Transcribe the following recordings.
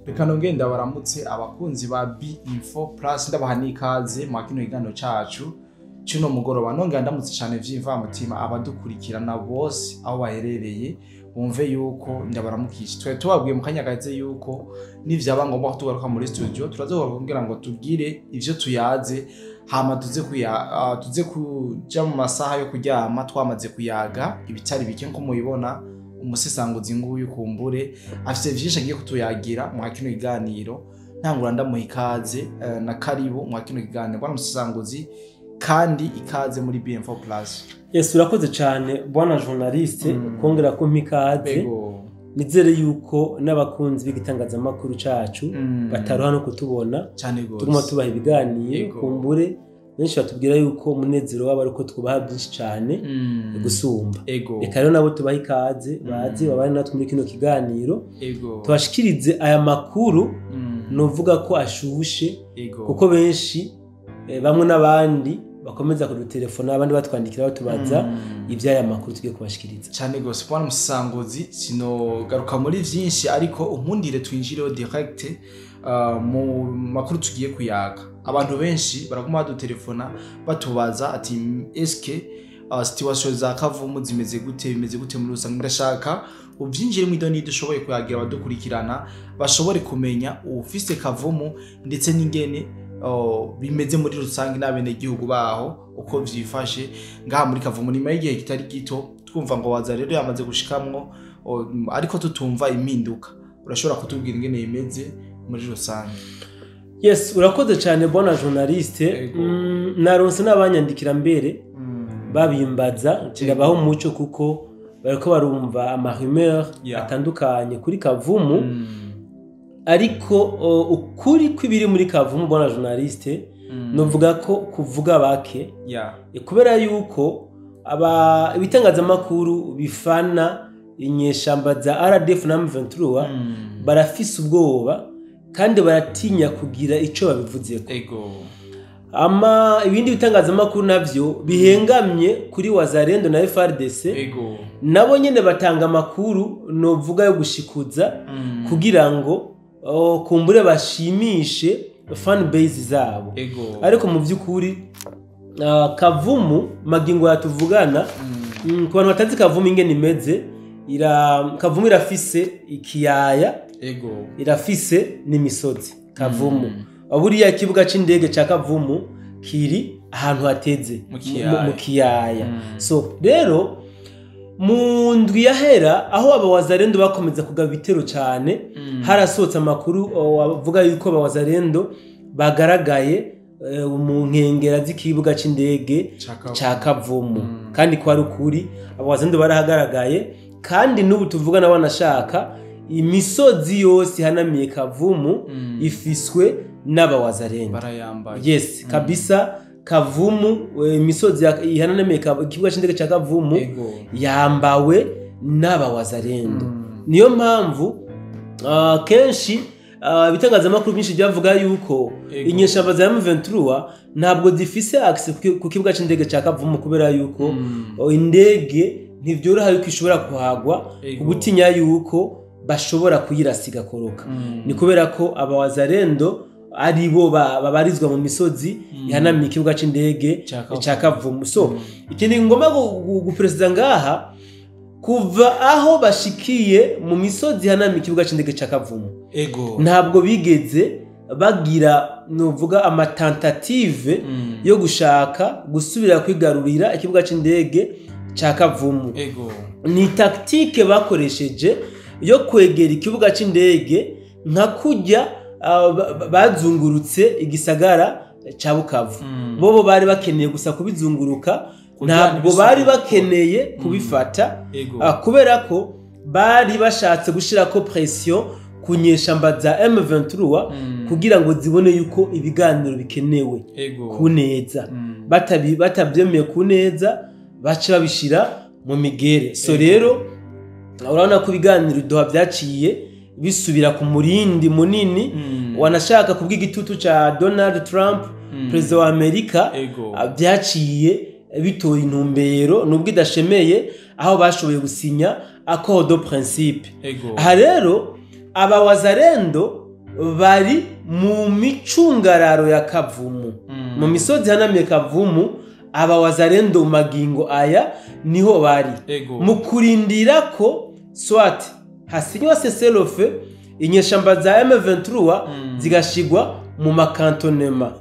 Reka nongere ndabaramutse abakunzi ba B Info Plus, ndabaha n'ikaze mwa kino kiganiro cacu c'uno mugoroba. Nongera ndamutse cane vy'imvamutima abadukurikirana bose aho baherereye, bumve yuko ndabaramukije. Twari tubabwiye mu kanya gaheze yuko nivyaba ngombwa ko tugaruka muri studio, turazogaruka kugira ngo tubwire ivyo tuyaze, hama tuze kuja mu masaha yo kuryama twamaze kuyaga ibitari bike. Nko mubibona, umusesanguzi nguyu kumbure afise vyinshi agiye kutuyagira mwa kino kiganiro. Ntangura ndamuha ikaze na karibu mwa kino kiganiro, bwana musesanguzi, kandi ikaze muri BM4 Plus. Yes, urakoze cyane bwana journaliste kongera kumpa ikaze. Nizere yuko n'abakunzi b'igitangazamakuru cacu bataruha no kutubona Cane gose. tuguma tubaha ibiganiro. Kumbure benshi batubwira yuko umunezero wabo ari uko twubaha byinshi cyane gusumba. Reka rero nabo tubahe ikaze, baze babane natwe muri kino kiganiro, tubashikirize aya makuru novuga ko ashushe, kuko benshi bamwe n'abandi bakomeza kudutelefona, abandi batwandikira batubaza iby'aya makuru tugiye kubashikiriza. Cane gose, bwana musanguzi. Sinogaruka muri vyinshi, ariko unkundire twinjireho direct mu makuru tugiye kuyaga. Abantu benshi baraguma badutelefona batubaza ati: "Eske situation za Kavumu zimeze gute? Bimeze gute muri rusange?" Ndashaka uvyinjire mu idoni dushoboye kuyagira, abadukurikirana bashobore kumenya ufise Kavumu ndetse n'ingene bimeze muri rusange n'abenegihugu baho uko vyifashe ngaha muri Kavumu, nyuma y'igihe kitari gito twumva ngo waza rero yamaze gushikamwo, ariko tutumva impinduka. Urashobora kutubwira ingene bimeze muri rusange? Yes, urakoze cyane bwana journaliste. Naronse n'abanyandikira mbere babimbaza, ndabaho umuco kuko bariko barumva ama rumeur atandukanye kuri Kavumu. Ariko ukuri kw'ibiri muri Kavumu, bwana journaliste, novuga ko kuvuga bake, kubera yuko aba ibitangazamakuru bifana inyeshamba za RDF na M23 barafise ubwoba kandi baratinya kugira ico babivuzeko. Ama ibindi bitangazamakuru navyo bihengamye kuri Wazalendo na FARDC nabo nyene batanga amakuru novuga yo gushikuza kugira ngo kumbure bashimishe fan base zabo. Ariko mu by'ukuri Kavumu magingo yatuvugana, ku bantu batazi Kavumu ingene imeze, Kavumu irafise ikiyaya, irafise n'imisozi Kavumu. Buriya ikibuga c'indege ca Kavumu kiri ahantu hateze Mu kiyaya. Mu kiyaya. So rero mu ndwi yahera, aho abawazarendo bakomeza kugaba ibitero cyane, harasohotse amakuru avuga yuko abawazarendo bagaragaye mu nkengera z'ikibuga c'indege Ca Kavumu. ca Kavumu. Kandi ko ari ukuri, abawazarendo barahagaragaye, kandi n'ubu tuvugana banashaka imisozi yose ihanamiye Kavumu ifiswe n'abawazarendo. Barayambaye. Yes, kabisa. Kavumu, imisozi ihanamiye ikibuga c'indege ca Kavumu yambawe n'abawazarendo. Niyo mpamvu kenshi ibitangazamakuru byinshi byavuga yuko inyeshamba za M23 ntabwo zifise access ku kibuga c'indege ca Kavumu, kubera yuko indege ntivyoroha yuko ishobora kuhagwa, gutinya yuko bashobora kuyirasa igakoroka. Ni kubera ko abawazarendo ari bo babarizwa mu misozi ihanamiye ikibuga c'indege Ca Kavumu. ca Kavumu. So ikindi ngomba guperesiza ngaha, kuva aho bashikiye mu misozi ihanamiye ikibuga c'indege ca Kavumu, ntabwo bigeze bagira nuvuga ama tentatives yo gushaka gusubira kwigarurira ikibuga c'indege ca Kavumu. Ni tactique bakoresheje yo kwegera ikibuga c'indege nka kurya bazungurutse igisagara ca Bukavu. Bobo bari bakeneye gusa kubizunguruka, Kugira ntabwo ntibisubire bari gukora. bakeneye kubifata, kubera ko bari bashatse gushirako pression ku nyeshamba za M23 kugira ngo zibone yuko ibiganiro bikenewe ku neza. Batabyemeye ku neza, baca babishira mu migere. So rero urabona ko ibiganiro Doha byaciye bisubira ku murindi munini, wanashaka kubw'igitutu ca Donald Trump, perezida wa Amerika, byaciye bitora intumbero nubwo idashemeye, aho bashoboye gusinya accord de principe. Aha rero Aba Wazalendo bari mu micungararo ya Kavumu, mu misozi ihanamiye Kavumu. Aba Wazalendo magingo aya niho bari mu kurindira ko soit hasinywa cessez-le-feu, inyeshamba za M23 zigashigwa mu ma cantonnement,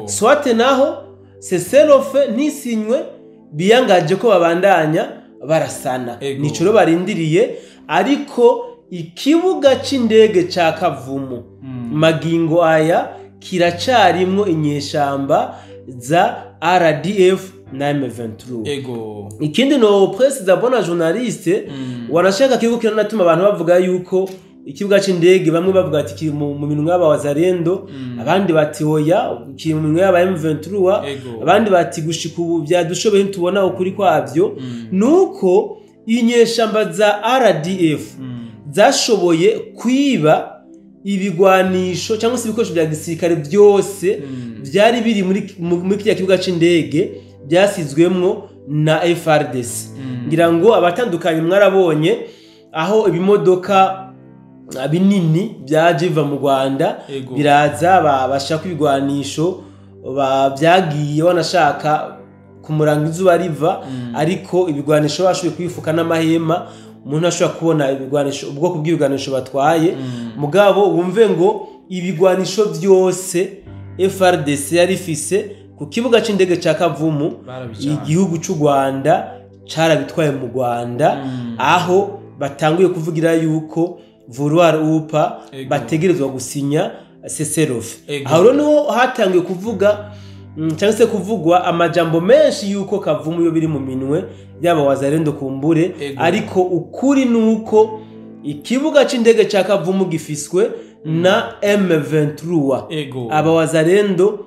soit naho cessez-le-feu ntisinywe, biyangaje ko babandanya barasana. Nico rero barindiriye. Ariko ikibuga c'indege ca Kavumu magingo aya kiracarimwo inyeshamba za RDF na M23. Ikindi no préciser, bwana journaliste, wanashaka kibuga kiranatuma abantu bavuga yuko ikibuga c'indege, bamwe bavuga ati kiri mu minwe y'abawazalendo, abandi bati oya, kiri mu minwe y'aba M23, abandi bati gushika ubu byadushobeye ntitubona ukuri kwavyo. Nuko inyeshamba za RDF zashoboye kwiba ibigwanisho cyangwa se ibikoresho bya gisirikare byose byari biri muri kiriya kibuga c'indege byasizwemwo na FARDC. Ngira ngo abatandukanye mwarabonye aho ibimodoka binini byaje biva mu Rwanda, biraza bashaka ibigwanisho, byagiye wanashaka kumuranga izuba riva, ariko ibigwanisho bashoboye kwifuka n'amahema, umuntu ashobora kubona ibigwanisho, ubwoko bw'ibigwanisho batwaye. Mugabo wumve ngo ibigwanisho byose FARDC yari ifise ku kibuga c'indege ca Kavumu, igihugu c'u Rwanda carabitwaye mu Rwanda, aho batanguye kuvugira yuko vouloir ou pas bategerezwa gusinya cessez-le-feu. Aho rero niho hatangiye kuvuga cyangwa se kuvugwa amajambo menshi yuko Kavumu yo biri mu minwe yaba Wazalendo kumbure. Ariko ukuri nuko ikibuga c'indege ca Kavumu gifiswe na M23. Aba Wazalendo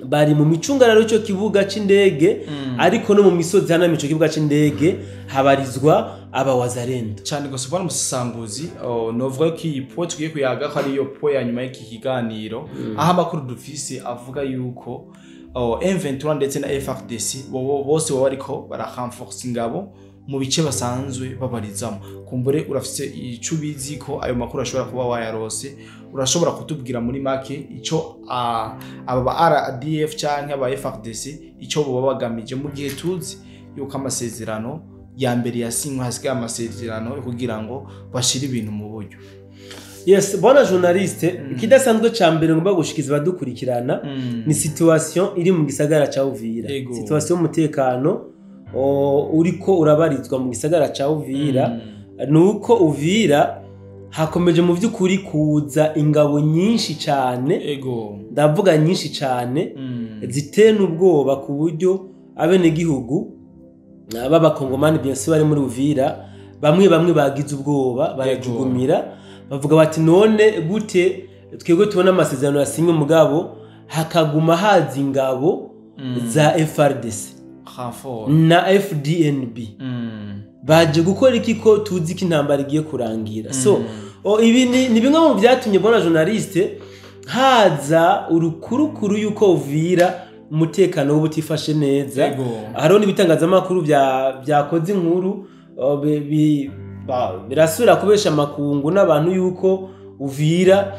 bari mu micungararo y'ico kibuga c'indege, ariko no mu misozi hano ico kibuga c'indege habarizwa aba Wazalendo. Cyane gose, bwana musesanguzi. Novuga ko iyi point tugiye kuyaga ko ariyo point ya nyuma y'iki kiganiro, aho amakuru dufise avuga yuko M23 ndetse na FARDC bose baba bariko bararenforce ingabo mu bice basanzwe babarizamo. Kumbure urafise ico ubizi ko ayo makuru ashobora kuba wayarose, urashobora kutubwira muri make ico aba ba RDF canke aba FARDC ico boba bagamije, mu gihe tuzi yuko amasezerano ya mbere yasinywe, hasigaye amasezerano yo kugira ngo bashire ibintu mu buryo? Yes, bwana journaliste, ikidasanzwe ca mbere ngomba gushikiza abadukurikirana ni situation iri mu gisagara ca Uvira. Situation y'umutekano uriko urabarizwa mu gisagara ca Uvira, nuko Uvira hakomeje mu vy'ukuri kuza ingabo nyinshi cane, ndavuga nyinshi cane, ziteye n'ubwoba, ku buryo abenegihugu b'abakongomani bien sûr bari muri Uvira bamwe bamwe bagize ubwoba, barajugumira, bavuga bati none gute twebwe tubona amasezerano yasinywe, mugabo hakaguma haza ingabo za FARDC renfort na FDNB, baje gukora iki ko tuzi ko intambara igiye kurangira? So ibi ni bimwe mu byatumye, bwana journaliste, haza urukurukuru yuko Uvira umutekano w'ubutifashe neza. Hariho n'ibitangazamakuru byakoze inkuru, birasubira kubesha amakungu n'abantu yuko Uvira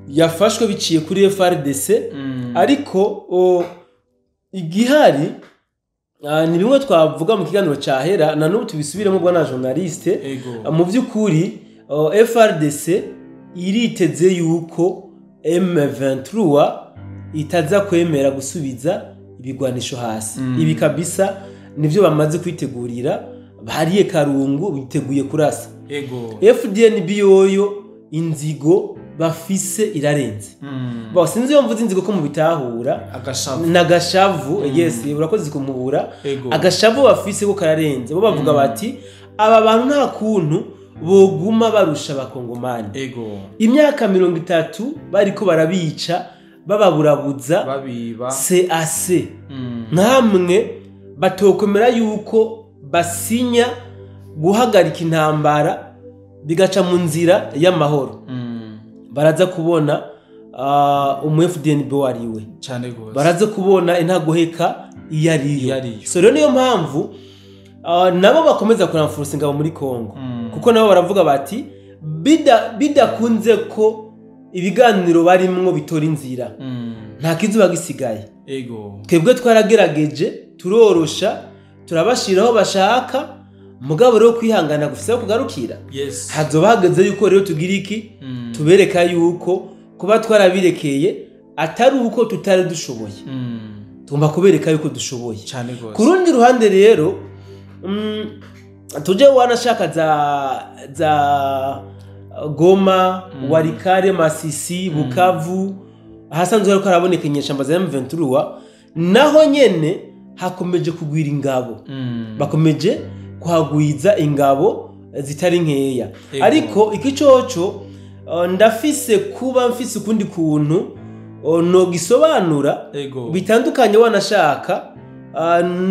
yafashwe biciye kuri FARDC. Ariko igihari ni bimwe twavuga mu kiganiro cahera, na n'ubu tubisubiremo, bwana journaliste. Mu by'ukuri FARDC iriteze yuko M23 itaza kwemera gusubiza ibigwanisho hasi. Ibi kabisa nivyo bamaze kwitegurira, bariye karungu, biteguye kurasa. FDNB yoyo inzigo bafise irarenze. Bo sinzi iyo mvuze inzigo ko mubitahura. Agashavu. Nagashavu, yes, urakoze kumubura. Agashavu bafise ko kararenze. Bo bavuga bati aba bantu nta kuntu boguma barusha abakongomani imyaka 30 bariko barabica, bababurabuza, babiba. CAC nkamwe batokomera yuko basinya guhagarika intambara bigaca mu nzira y'amahoro, baraza kubona umu FDNB wariwe. Cyane gose. Baraza kubona intagoheka iyo ariyo. Iyo ariyo. So rero niyo mpamvu nabo bakomeza kurenforce ingabo muri Congo, kuko nabo baravuga bati Bidakunze ko ibiganiro barimwo bitora inzira, nta kizuba gisigaye. Twebwe twaragerageje, turorosha, turabashiraho bashaka, mugabo rero kwihangana gufise aho kugarukira. Hazoba hageze yuko rero tugira iki? Tubereka yuko kuba twarabirekeye atari uko tutari dushoboye. Tugomba kubereka yuko dushoboye. Cane gose. Ku rundi ruhande rero, tuje wanashaka za Goma, Walikale, Masisi, Bukavu, ahasanzwe hariko haraboneka inyeshamba za M23, naho nyene hakomeje kugwira ingabo. Bakomeje kuhagwiza ingabo zitari nkeya. Ariko iki coco, ndafise kuba mfise ukundi kuntu no gisobanura bitandukanye wanashaka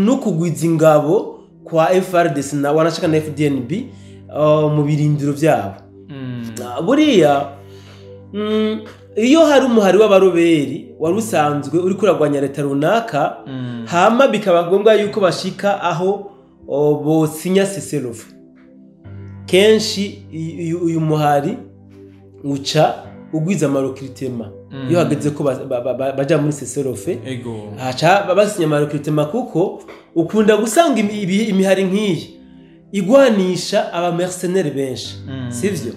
no kugwiza ingabo kwa FARDC na wanashaka na FDNB mu birindiro byabo. Buriya iyo hari umuhari w'abaroberi wari usanzwe uri kuragwanya leta runaka, hama bikaba ngombwa yuko bashika aho bosinya cessez-le-feu, kenshi uyu muhari uca ugwiza ama recrutement. Iyo hageze ko baja muri cessez-le-feu, haca basinya ama recrutement, kuko ukunda gusanga imihari nk'iyi igwanisha aba mercenaires benshi, sivyo?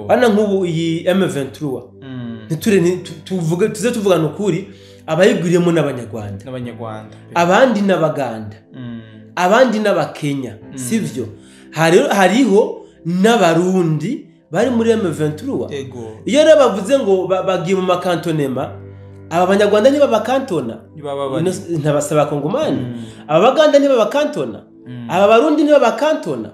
Bana nk'ubu iyi M23, ntiture tuvuge, tuze tuvugana ukuri, abayigwiriyemo n'Abanyarwanda, n'Abanyarwanda, abandi n'Abaganda, abandi n'Abakenya, sivyo? Hariho n'Abarundi bari muri M23. Iyo rero bavuze ngo bagiye mu ma cantonnement, aba Banyarwanda ntibabakantona, ntibaba bari ntabasaba Kongomani, aba Baganda ntibabakantona, aba Barundi ntibabakantona.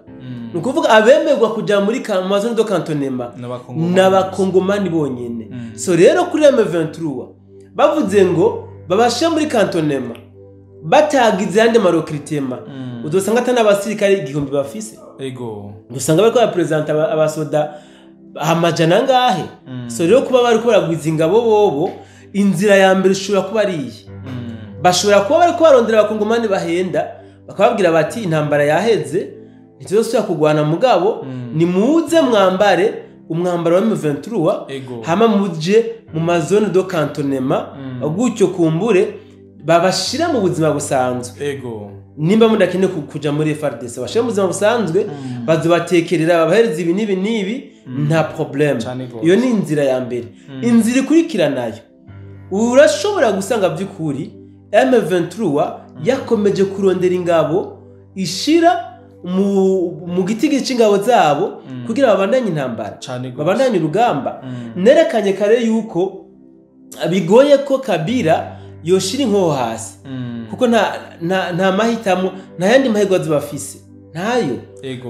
Ni ukuvuga abemerwa kuja muri ma zone de cantonnement n'Abakongomani, n'Abakongomani bonyene. So rero kuri M23 bavuze ngo babashe muri cantonnement batagize yandi ma recrutement, udosanga ata n'abasirikare 1000 bafise. Usanga bariko barapresenta abasoda amajana angahe. So rero kuba bariko baragwiza ingabo bobo, inzira ya mbere ishobora kuba ari iyi: bashobora kuba bariko barondera Abakongomani bahenda, bakababwira bati intambara yaheze, ntituzosubira kurwana, mugabo nimuze mwambare umwambaro wa M23, hama muje mu ma zone de cantonnement, gutyo kumbure babashira mu buzima busanzwe. Nimba mudakeneye kuja muri FARDC, bashira mu buzima busanzwe, bazobatekerera, babahereza ibi n'ibi n'ibi, nta problème. Cane gose. Iyo ni inzira ya mbere. Inzira ikurikira nayo, urashobora gusanga by'ukuri M23 yakomeje kurondera ingabo ishira mu gitigi c'ingabo zabo kugira babandanye intambara, Cane gose. babandanye urugamba. Nerekanye kare yuko bigoye ko Kabila yoshira inkoho hasi, kuko nta mahitamo, nta yandi mahirwe azoba afise, ntayo.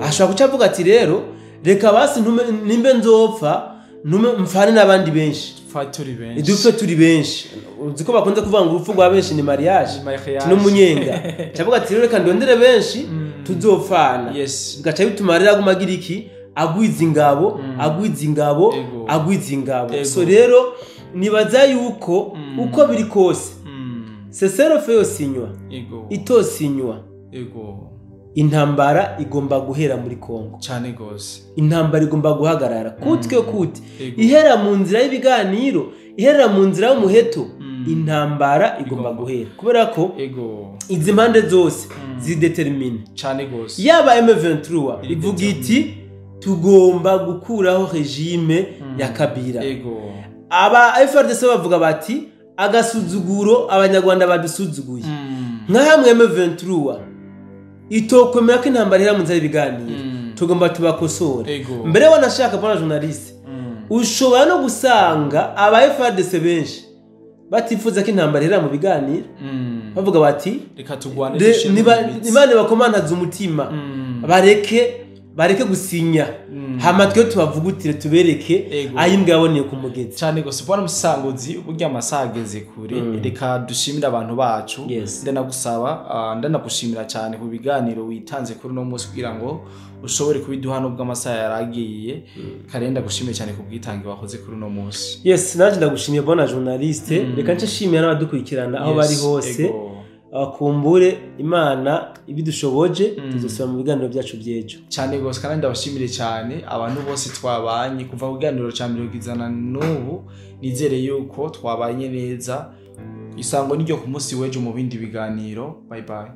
Ashobora guca avuga ati rero reka basi nimbe nzopfa, ntume mfane n'abandi benshi. Fa turi benshi. Dupfe turi benshi. Uzi ko bakunze kuvuga ngo urupfu rwa benshi ni mariage, Mariage. n'umunyenga. Cavuga ati rero reka ndondere benshi tuzopfana. Bigaca bituma rero aguma agira iki? Agwiza ingabo, agwiza ingabo, agwiza ingabo. So rero nibaza yuko uko biri kose, cessez-le-feu yosinywa, itosinywa, intambara igomba guhera muri Kongo. Cane gose. Intambara igomba guhagarara kutwe kuti, ihera mu nzira y'ibiganiro, ihera mu nzira y'umuheto, intambara igomba guhera, kubera ko izi mpande zose zidetermine. Cane gose. Yaba M23 Iri ivuga determine. iti tugomba gukuraho régime ya Kabila, aba FARDC bavuga bati agasuzuguro Abanyarwanda badusuzuguye. Nka hamwe M23 itokwemera ko intambara ihera mu nzira y'ibiganiro, tugomba tubakosore. Mbere wanashaka, bwana journaliste, ushobora no gusanga aba FARDC benshi batifuza ko intambara ihera mu biganiro, bavuga bati reka tugwane, dushire mu mitsi. Imana bakomantaza umutima, bareke gusinya, hama twe tubavugutire, tubereke aho imbwa yaboneye ku mugezi. Cane gose, bwana Musanguzi. Burya amasaha ageze kure, reka dushimire abantu bacu. Ndanagusaba, ndanagushimira cyane ku biganiro witanze kuri uno munsi kugira ngo ushobore kubiduha nubwo amasaha yaragiye kare. Ndagushimiye cyane ku bwitange wakoze kuri uno munsi. Yes, nanjye ndagushimiye, bwana journaliste. Reka nce nshimira n'abadukurikirana aho bari hose. Kumbure Imana ibidushoboje, tuzosubira mu biganiro byacu by'ejo. Cyane gose, kandi ndabashimire cyane abantu bose twabanye kuva ku kiganiro cya mbere kugezana n'ubu. Nizere yuko twabanye neza. Isango niryo ku munsi w'ejo mu bindi biganiro. Bye bye.